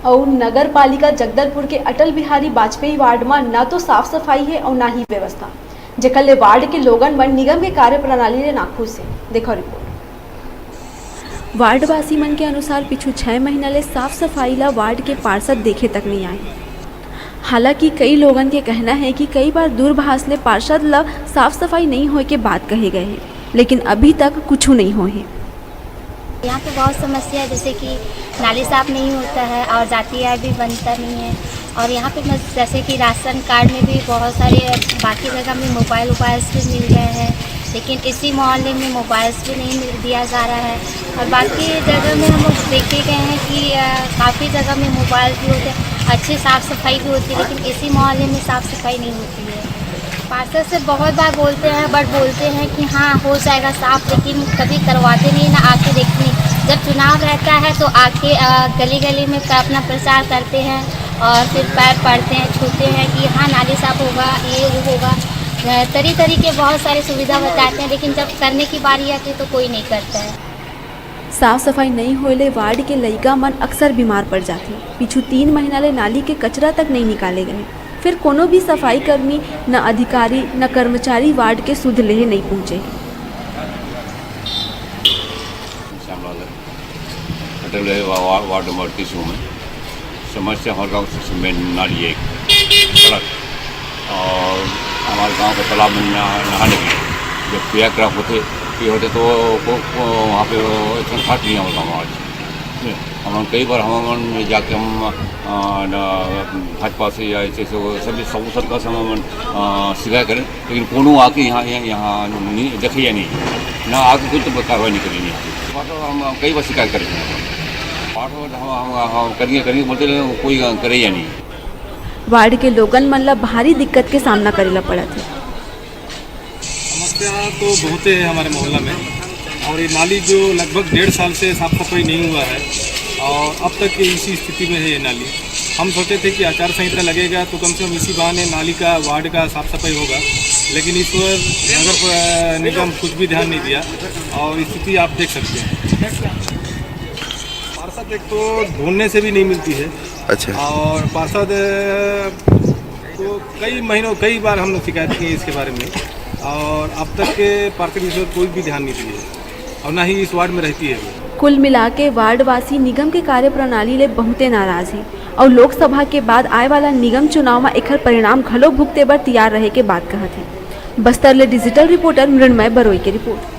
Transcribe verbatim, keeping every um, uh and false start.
अउ नगर पालिका जगदलपुर के अटल बिहारी वाजपेयी वार्ड म न तो साफ सफाई हे अउ न ही व्यवस्था, जेकर ले वार्ड के लोगन मन निगम के कार्यप्रणाली ले नाखुश हे। देखो रिपोर्ट। वार्डवासी मन के अनुसार पिछू छह महीना ले साफ सफाई ला वार्ड के पार्षद देखे तक नइ आए। हालांकि कई लोगन के कहना हे कि कई बार दूरभाष ले पार्षद ला साफ सफाई नइ होए के बात कहे गए हे, लेकिन अभी तक कुछू नइ होए हे। यहाँ पे बहुत समस्या है, जैसे कि नाली साफ नहीं होता है और जाती आय भी बनता नहीं है। और यहाँ पे मस-, जैसे कि राशन कार्ड में भी बहुत सारे, बाकी जगह में मोबाइल, मोबाइल्स भी मिल गए हैं, लेकिन इसी मोहल्ले में मोबाइल्स भी नहीं मिल, दिया जा रहा है। और बाकी जगह में हम लोग देखे गए हैं कि, अ, काफ़ी जगह में मोबाइल भी होते हैं, अच्छी साफ सफाई भी होती है, लेकिन इसी मोहल्ले में साफ सफाई नहीं होती है। पार्षद से बहुत बार बोलते हैं, बट बोलते हैं कि हाँ, हो जाएगा साफ, लेकिन कभी करवाते नहीं, ना आके देखते नहीं। जब चुनाव रहता है तो आके, अ, गली गली में अपना प्रचार करते हैं और फिर पैर पड़ते हैं, छूते हैं कि हाँ, नाली साफ होगा, ये होगा। अ, तरी तरी के बहुत सारी सुविधा बताते हैं, लेकिन जब करने की बारी आती है तो कोई नहीं करता है। साफ सफाई नइ होए ले वार्ड के लइका मन अक्सर बीमार पड़ जाथे। पिछू तीन महीना ले नाली के कचरा तक नइ निकाले गए, फिर कोनो भी सफाई कर्मी, न अधिकारी, न कर्मचारी वार्ड के सुध लेहे नइ पहुंचे। श्यामलाल है, अटल है, वा-, वा-, वार्ड नंबर तीस में। समस्या हमारे गाँव सबसे मेन नाली है, सड़क, और हमारे गाँव के तालाब में नहा-, नहाने के लिए जब क्रियाकलाप होते, ये होते तो को, को, वहाँ पे वो इतना घाट नहीं हमारे गाँव आज। हम कई बार हम जाके हम, अ, न, भाजपा से या ऐसे से वो सभी सब सरकार से हम, अ, शिकायत करें, लेकिन कोनो आके यहाँ, यहाँ, यहाँ नहीं देखे या नहीं, ना आके कोई तो कार्रवाई नहीं करेंगे यहाँ पे। हम कई बार शिकायत करें, हम, हम, हम करेंगे, करेंगे बोलते रहे, कोई करे या नहीं। वार्ड के लोगन मन ला भारी दिक्कत के सामना करे ला पड़त हे। समस्या तो बहुते है हमारे मोहल्ला में, और ये नाली जो लगभग डेढ़ साल से साफ सफाई नहीं हुआ है और अब तक ये इसी स्थिति में है ये नाली। हम सोचे थे कि आचार संहिता लगेगा तो कम से कम इसी बहाने नाली का, वार्ड का साफ सफाई होगा, लेकिन इस पर नगर प-, निगम कुछ भी ध्यान नहीं दिया और स्थिति आप देख सकते हैं। पार्षद एक तो ढूंढने से भी नहीं मिलती है। अच्छा। और पार्षद, अ, को कई महीनों, कई बार हम लोग शिकायत की है इसके बारे में, और अब तक के पार्षद इस पर कोई भी ध्यान नहीं दिए और ना ही इस वार्ड में रहती है वो। कुल मिला के वार्ड वासी निगम के कार्यप्रणाली ले बहुते नाराज हे और लोकसभा के बाद आए वाला निगम चुनाव म एखर परिणाम घलो भुगते बर तैयार रहे के बात कहत हे। बस्तर ले डिजिटल रिपोर्टर मृण्मय बरोई के रिपोर्ट।